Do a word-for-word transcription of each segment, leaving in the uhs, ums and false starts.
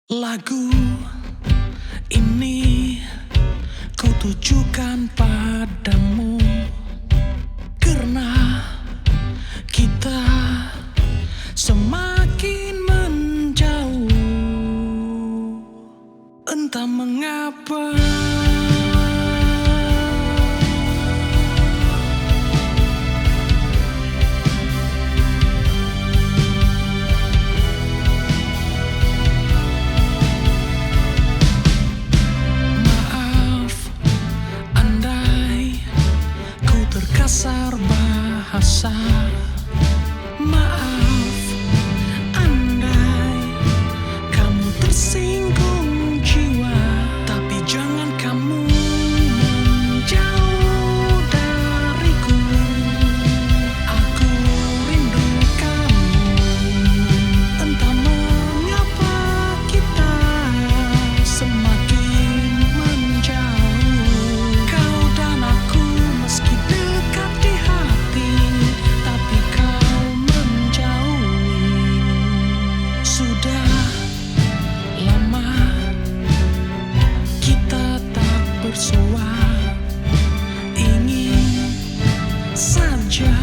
Lagu ini ku tujukan padamu kerana kita semakin menjauh. Entah mengapa. Maaf andai ku terkasar bahasa. Maaf andai kamu tersinggung jiwa, tapi jangan kamu menjauh dariku. Aku rindu kamu. Entah mengapa kita semakin menjauh. Kau dan aku meski dekat di hati, tapi kau menjauhi. Sudah lama kita tak bersua. Ingin saja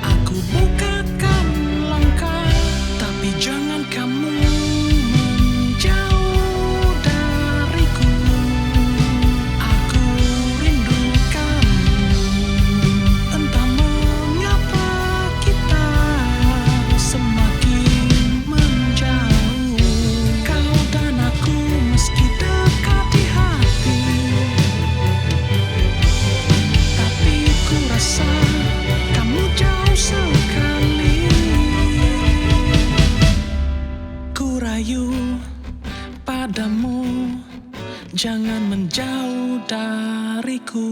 aku bukakan langkah, tapi jangan kamu menjauh dariku. Aku rindu kamu. Entah mengapa kita semakin menjauh. Kau dan aku meski dekat di hati, tapi ku rasa kamu jauh sekali. Ku rayu padamu, jangan menjauh dariku.